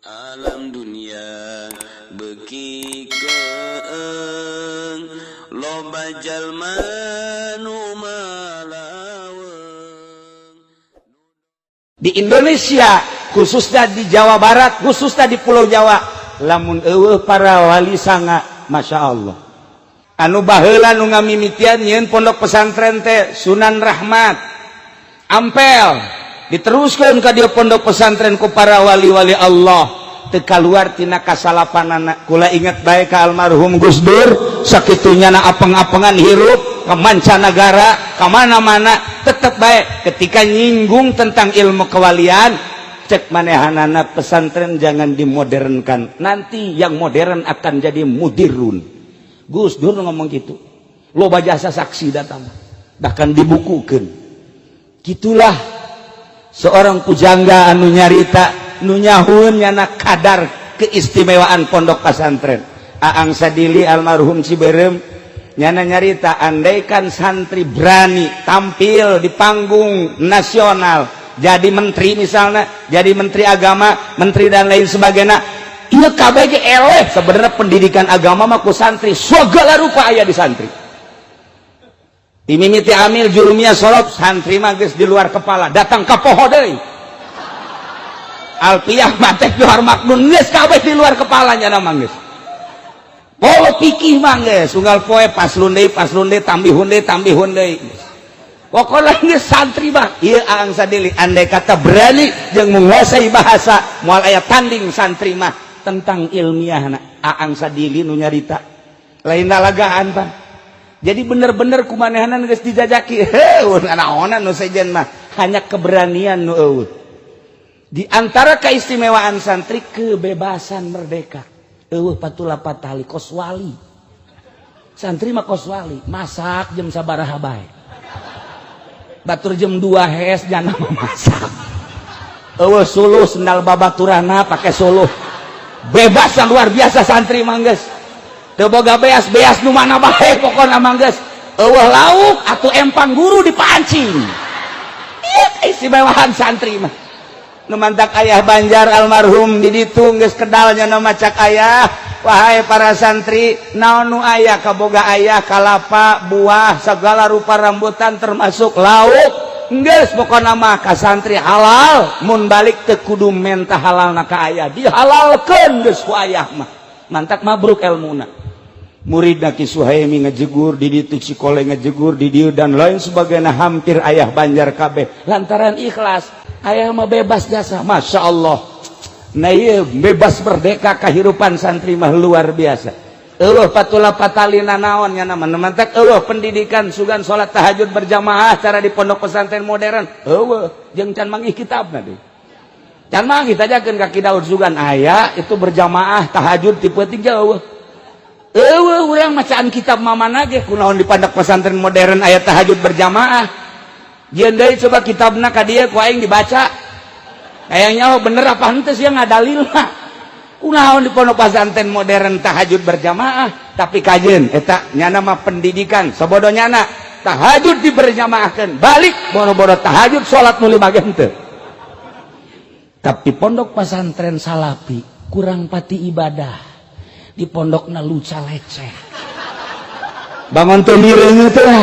Alam dunia beuki keeng, loba jalma nu malaweung. Di Indonesia, khususnya di Jawa Barat, khususnya di Pulau Jawa, lamun euweuh para wali sanga, Masya Allah. Anu baheula nu ngamimitian nyieun pondok pesantren teh Sunan Rahmat Ampel, diteruskan ka dieu pondok pesantren ku para wali-wali Allah, teu kaluar tina kasalapanana. Kula inget bae ka almarhum Gus Dur, sakitunya na apeng-apengan hirup ke mancanagara, ka mana-mana, tetep bae ketika nyinggung tentang ilmu kewalian, cek manehanana, "Pesantren jangan dimodernkan, nanti yang modern akan jadi mudirun." Gus Dur ngomong gitu, loba jasa saksi datang, bahkan dibukukan. Gitulah seorang pujangga anu nyarita, nu nyahueun nyana kadar keistimewaan pondok pesantren. Aang Sadili almarhum Ciberem nyana nyarita, andaikan santri berani tampil di panggung nasional jadi menteri misalnya, jadi menteri agama, menteri dan lain sebagainya, iya KBG eleh. Sebenarnya pendidikan agama mah ku santri segala rupa aya di santri. Dimimiti amil, jurumiyah, sorof, santri mah geus di luar kepala, datang ka poho deui. Alpiyah, matek, johar, maknun, geus kabeh di luar kepalanya nama geus. Polo pikih mah geus unggal poe paslun deui, paslun deui, tambihun deui, tambihun deui. Pokoknya geus santri mah ieu Aang Sadili, andai kata berani jeung menguasai bahasa, moal aya tanding santri mah tentang ilmiah. Aang Sadili nu nyarita, lain lalagaan, Pak. Jadi bener-bener kumanehanan geus dijajaki, heuh, naonan nu sejen mah, hanya keberanian nu euweuh. Di antara keistimewaan santri, kebebasan, merdeka, euweuh patula patali, kos wali. Santri mah kos wali, masak jam sabaraha bae, batur jam 2 hes jangan masak, euweuh suluh, sendal babaturana pakai suluh. Bebas yang luar biasa santri mah, geus teu boga beas, beas nu mana bae pokona mah geus. Euweuh lauk atuh empang guru dipancing. Ieu keistimewaan santri mah. Nu mantak ayah Banjar almarhum di ditu geus kedalnya nama cak ayah, "Wahai para santri, naon nu aya kaboga ayah, kalapa, buah, segala rupa rambutan, termasuk lauk, geus pokona mah ka santri halal. Mun balik teu kudu menta halalna ka ayah, dihalalkeun geus ku ayah mah." Mantak mabruk elmuna murid. Ki Suhaimi ngejegur di ditu, Cikole ngejegur di dieu, dan lain sebagainya, hampir ayah Banjar kabeh, lantaran ikhlas ayah mah bebas jasa. Masya Allah. Nah iya, bebas merdeka kehidupan santri mah luar biasa. Euweuh patula patalina naon nya nama mantak euweuh pendidikan sugan salat tahajud berjamaah cara di pondok pesantren modern, euweuh, jeung can manggih kitabna deui, can manggih. Tajakeun ka Ki Daud, sugan aya itu berjamaah tahajud ti peuting jauh? Euweuh, urang macaan kitab mamana ge. Kunaon di pondok pesantren modern aya tahajud berjamaah? Jieun deui coba kitabna ka dieu ku aing dibaca, kayaknya oh bener apa henteu sih ngadalilna. Kunaon di pondok pesantren modern tahajud berjamaah? Tapi kajen eta nyana mah pendidikan sabodo nyana tahajud diberjamaahkeun, balik boro-boro tahajud, salat nu lima ge henteu. Tapi pondok pesantren salafi kurang pati ibadah, di pondokna luca leceh, bangun teu mireung teh,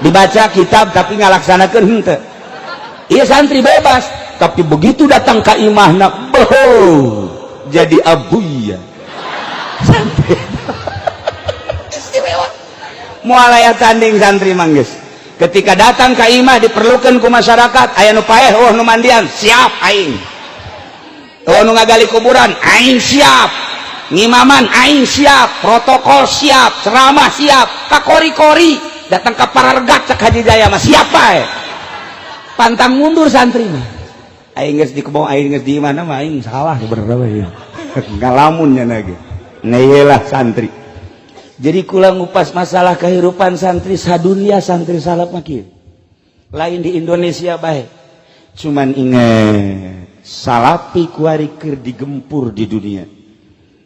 dibaca kitab tapi ngalaksanakeun henteu. Iya, santri bebas, tapi begitu datang ke imahna, boh, jadi abuya. Santri istimewa, moal aya tanding santri mah geus. Ketika datang ke imah diperlukan ku masyarakat, aya nu paeh, oh nu mandian, siap aing. Oh nu ngagali kuburan, aing siap. Ngimaman aing siap, protokol siap, ceramah siap, kakori-kori datang ke parargat, cek Haji Jaya mah siap bae, pantang mundur santri mah. Aing geus di kebon, aing geus di mana mah aing salah sebenarnya ya, ngalamun nya lagi. Nah, iyalah santri. Jadi kula ngupas masalah kehidupan santri sadunia, santri salaf mah kieu, lain di Indonesia bae. Cuman ingat, salafi kuari keur digempur di dunia,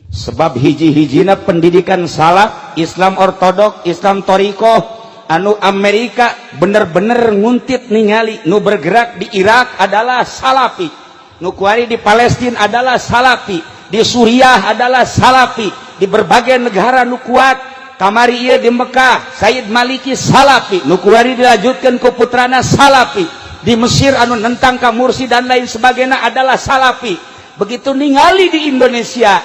sebab hiji-hijina pendidikan salaf, Islam ortodok, Islam toriko, anu Amerika bener-bener nguntit ningali nu bergerak di Irak adalah salafi, nu kuari di Palestina adalah salafi. Di Suriah adalah Salafi, di berbagai negara nu kuat. Kamari ieu di Mekah Said Maliki Salafi, nu kuari dilanjutkan ku putrana Salafi. Di Mesir anu nentang ka Mursi dan lain sebagainya adalah Salafi. Begitu ningali di Indonesia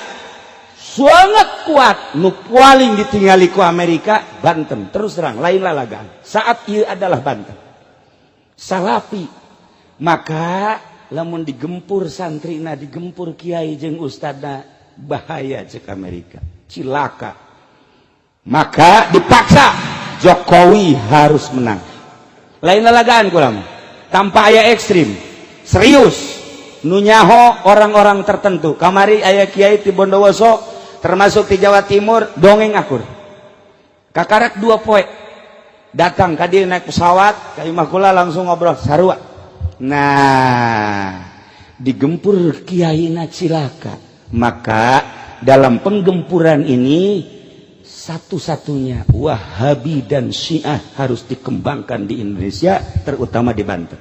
sangat kuat, nu paling ditinggali ku Amerika Banten. Terus terang, lain lalagan, saat ieu adalah Banten Salafi. Maka lamun digempur santrina, digempur kiai jeung ustadna, bahaya cek Amerika, cilaka. Maka dipaksa Jokowi harus menang. Lain lalagaan kula, tanpa aya ekstrim, serius. Nu nyaho orang-orang tertentu. Kamari aya kiai ti Bondowoso, termasuk di Jawa Timur, dongeng akur. Kakarak 2 poe datang ka dieu naik pesawat ka imah kula, langsung ngobrol sarua. Nah, digempur kiai na cilaka. Maka dalam penggempuran ini satu-satunya Wahabi dan Syiah harus dikembangkan di Indonesia, terutama di Banten.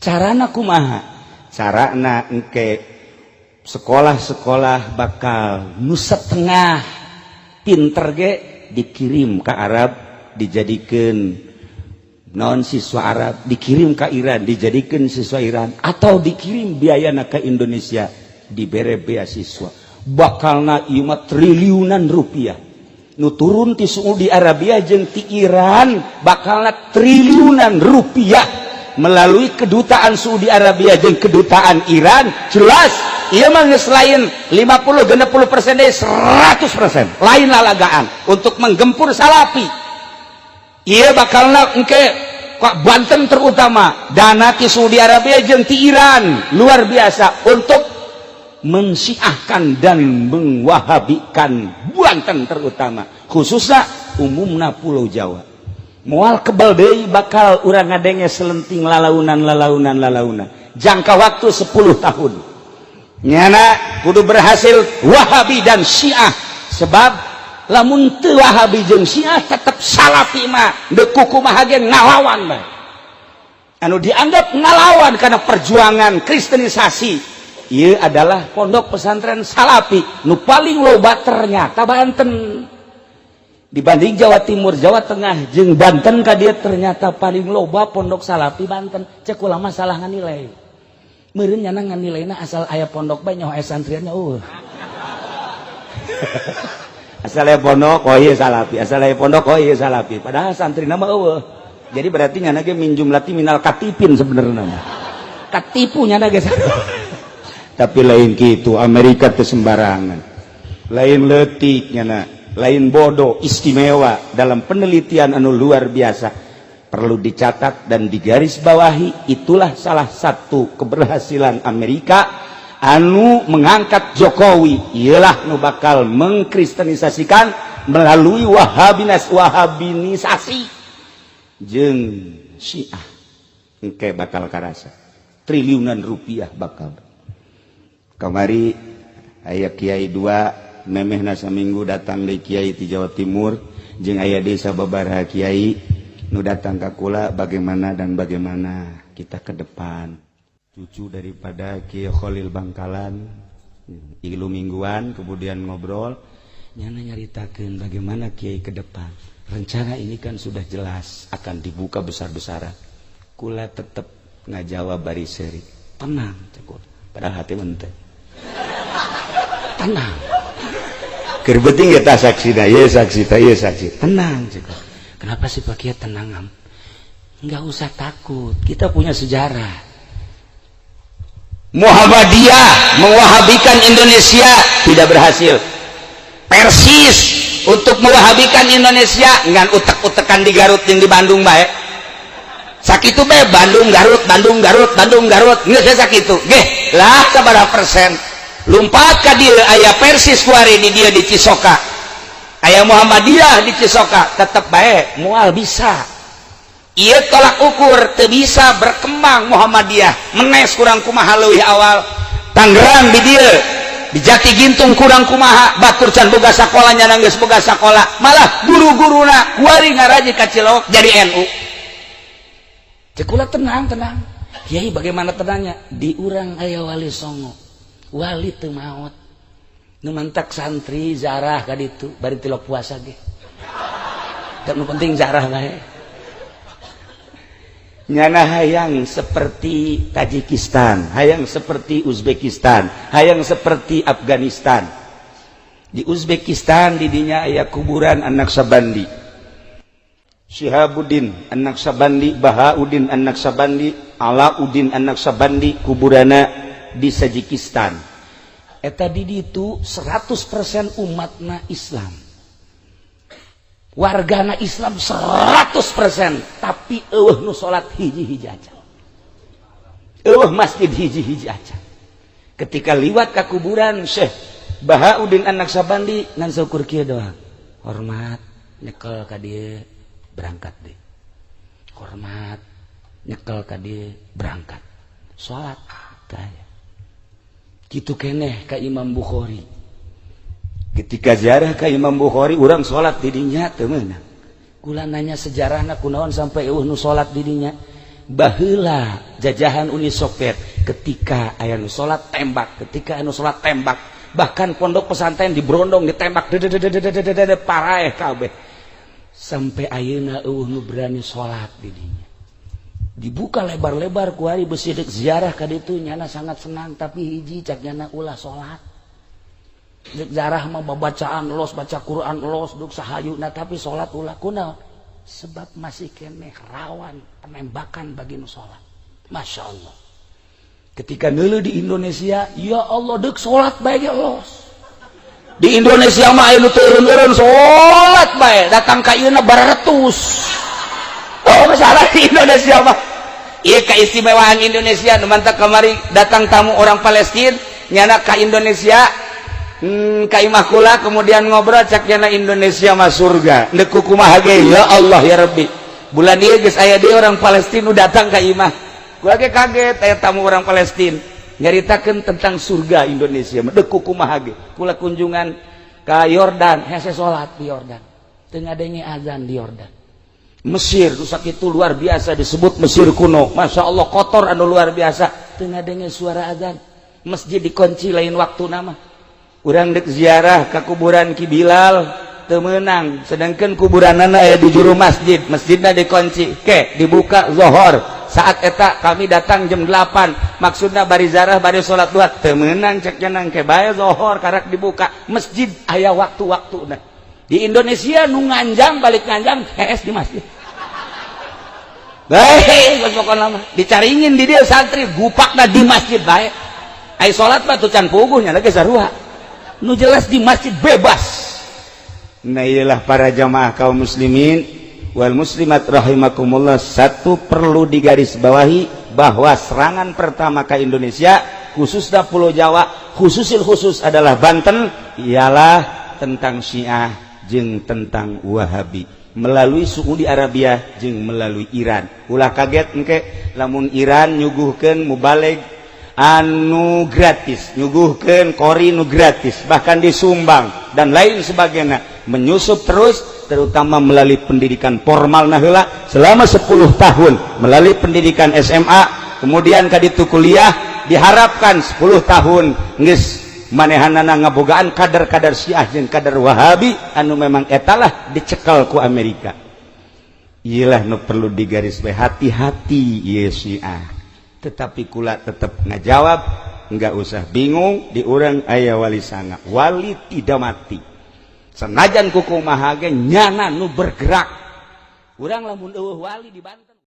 Carana kumaha? Carana engke sekolah-sekolah bakal nu setengah pinter ge dikirim ke Arab, dijadikan non siswa Arab, dikirim ke Iran, dijadikan siswa Iran, atau dikirim biayana ke Indonesia, dibere beasiswa. Bakalna ieu mah triliunan rupiah nu turun ti Saudi Arabia jeung ti Iran. Bakalna triliunan rupiah melalui kedutaan Saudi Arabia jeung kedutaan Iran. Jelas ieu mah geus lain 50 60% deui, 100%, lain lalagaan untuk menggempur Salafi. Ieu bakalna engke kok Banten terutama dana ti Saudi Arabia jeung ti Iran luar biasa untuk mensiahkan dan mengwahabikan Banten terutama, khususnya umumna Pulau Jawa. Moal kebal deui bakal urang ngadenge selenting lalaunan, lalaunan, lalaunan. Jangka waktu 10 tahun nyana kudu berhasil Wahabi dan Syiah, sebab lamun teu Wahabi jeung Syiah tetep Salafi mah deuk kumaha ge ngalawan bae, anu dianggap ngalawan karena perjuangan kristenisasi. Ieu adalah pondok pesantren Salafi nu paling loba ternyata Banten. Dibanding Jawa Timur, Jawa Tengah jeung Banten ka dieu, ternyata paling loba pondok Salafi Banten. Cek ulama salah nganilai meureun, nyana nganilaina asal aya pondok bae, nyaho aya santriannya. Asal aya pondok, oh iya Salafi, asal aya pondok, oh iya Salafi, padahal santri nama eueuh. Jadi berarti nyana ge min jumlati minal katipin, sebenarnya katipu nyana ge. Tapi lain gitu, Amerika teu sembarangan, lain letik nyana, lain bodoh, istimewa dalam penelitian anu luar biasa. Perlu dicatat dan digarisbawahi, itulah salah satu keberhasilan Amerika anu mengangkat Jokowi, ialah nu bakal mengkristenisasikan melalui Wahabinas, Wahabinisasi jeung Syiah. Engke bakal karasa triliunan rupiah bakal. Kamari aya kiai dua, memehna saminggu datang deui kiai di Jawa Timur jeung aya desa babaraha kiai nu datang ka kula, bagaimana dan bagaimana kita ke depan. Cucu daripada Kiai Khalil Bangkalan ilu mingguan, kemudian ngobrol, nyana nyaritakeun bagaimana kiai ke depan. Rencana ini kan sudah jelas akan dibuka besar-besaran. Kula tetep ngajawab bari seri, "Tenang," cek, padahal hati mente tenang. Keur penting kita saksi dah ya, saksi dah ya, saksi. "Tenang," cek. "Kenapa sih, Pak Kiai, tenang?" Am, nggak usah takut, kita punya sejarah. Muhammadiyah mewahabikan Indonesia tidak berhasil. Persis untuk mewahabikan Indonesia ngan utek-utekan di Garut yang di Bandung baik. Sakitu bae, Bandung Garut, Bandung Garut, Bandung Garut, geus sakitu geh lah. Sabaraha persen lumpat ka dieu? Aya Persis kuari di dieu di Cisoka, aya Muhammadiyah di Cisoka, tetep bae moal bisa. Ieu tolak ukur, teu bisa berkembang Muhammadiyah. Menes kurang kumaha leuwih awal Tangerang di dieu di Jati Gintung kurang kumaha, batur can boga sakola, nyana geus boga sakola, malah guru-guruna kuari ngaraji ka Cilawak jadi NU. Cek kula, "Tenang, tenang, Kiai." "Bagaimana tenangnya? Di urang aya Wali Songo." Wali teu maot. Nu mantak santri zarah ka ditu bari tilok puasa ge. Teu nu penting zarah bae. Nyana hayang seperti Tajikistan, hayang seperti Uzbekistan, hayang seperti Afghanistan. Di Uzbekistan didinya aya kuburan anak Sabandi. Syihabuddin anak Sabandi, Bahauddin anak Sabandi, Alauddin anak Sabandi, kuburana di Tajikistan. Eta di ditu 100% umatna Islam. Wargana Islam 100%, tapi eueuh nu salat hiji-hiji aja. Eueuh masjid hiji-hiji aja. Ketika liwat ka kuburan Syekh Bahauddin anak Sabandi ngan saukur kieu doang. Hormat, nyekel ka dieu, berangkat deh. Hormat, nyekel ka dieu, berangkat. Salat taya. Kitu keneh ka Imam Bukhari. Ketika ziarah ka Imam Bukhari urang salat di dinya teu meunang. Kula nanya sejarahna kunaon sampai eueuh nu salat di dinya. Baheula jajahan Uni Soviet ketika aya nu salat tembak, ketika anu salat tembak, bahkan pondok pesantren dibrondong ditembak paraeh kabeh. Sampai ayeuna eueuh nu berani salat di dinya. Dibuka lebar-lebar ku hari besi dek ziarah ka ditu nyana sangat senang, tapi hiji cak nyana ulah salat. Dek ziarah mah babacaan los, baca Quran los, duk sahayuna, tapi salat ulah kunaon? Sebab masih keneh rawan penembakan bagi nu salat. Masya Allah. Ketika neuleuh di Indonesia, ya Allah dek salat bae ge los. Di Indonesia mah aya nu teu eureun-eureun salat bae, datang ka ieuna baratus. Oh, masalah di Indonesia mah. Ieu keistimewaan Indonesia nu mantak kamari datang tamu orang Palestina nyana ka Indonesia, ka imah kula kemudian ngobrol cak nyana Indonesia mah surga. Deuk kumaha ge ya Allah ya Rabbi. Bulan ieu geus aya deui orang Palestina nu datang ka imah. Kula ge kaget aya tamu orang Palestina nyaritakeun tentang surga Indonesia. Deuk kumaha ge. Kula kunjungan ka Yordan, hese salat di Yordan. Teu ngadenge azan di Yordan. Mesir rusak itu luar biasa disebut Mesir kuno. Masya Allah kotor anu luar biasa. Teu ngadenge suara azan. Masjid dikunci lain waktu nama. Urang dek ziarah ke kuburan Ki Bilal teu meunang, sedangkan kuburanana aya di juru masjid, masjidna dikunci. Ke dibuka zohor. Saat eta kami datang jam 8, maksudna bari ziarah bari salat duha teu meunang cek nyanang ke bae zohor karak dibuka. Masjid aya waktu-waktuna. Di Indonesia nu nganjang balik nganjang hees di masjid. Bae geus pokona mah dicaringin di dieu santri gupakna di masjid bae. Ai salat mah tuh can puguh nya geus sarua. Nu jelas di masjid bebas. Nah iyalah para jamaah kaum muslimin wal muslimat rahimakumullah, satu perlu digarisbawahi bahwa serangan pertama ke Indonesia khususnya Pulau Jawa, khususil khusus adalah Banten, ialah tentang Syiah jeung tentang Wahabi melalui Saudi Arabia jeung melalui Iran. Ulah kaget engke lamun Iran nyuguhkeun mubalig anu gratis, nyuguhkeun qori nu gratis, bahkan disumbang dan lain sebagainya, menyusup terus terutama melalui pendidikan formal nah selama 10 tahun melalui pendidikan SMA, kemudian kaditu kuliah, diharapkan 10 tahun geus manehanana ngabogaan kader-kader Syiah jeung kader Wahabi anu memang etalah dicekel ku Amerika. Iyalah nu perlu digaris hati-hati ieu Syiah. Tetapi kula tetap ngajawab, nggak usah bingung, di urang aya wali sanga, wali tidak mati. Senajan kukumaha ge nyana nu bergerak. Urang lamun eueuh wali dibantai.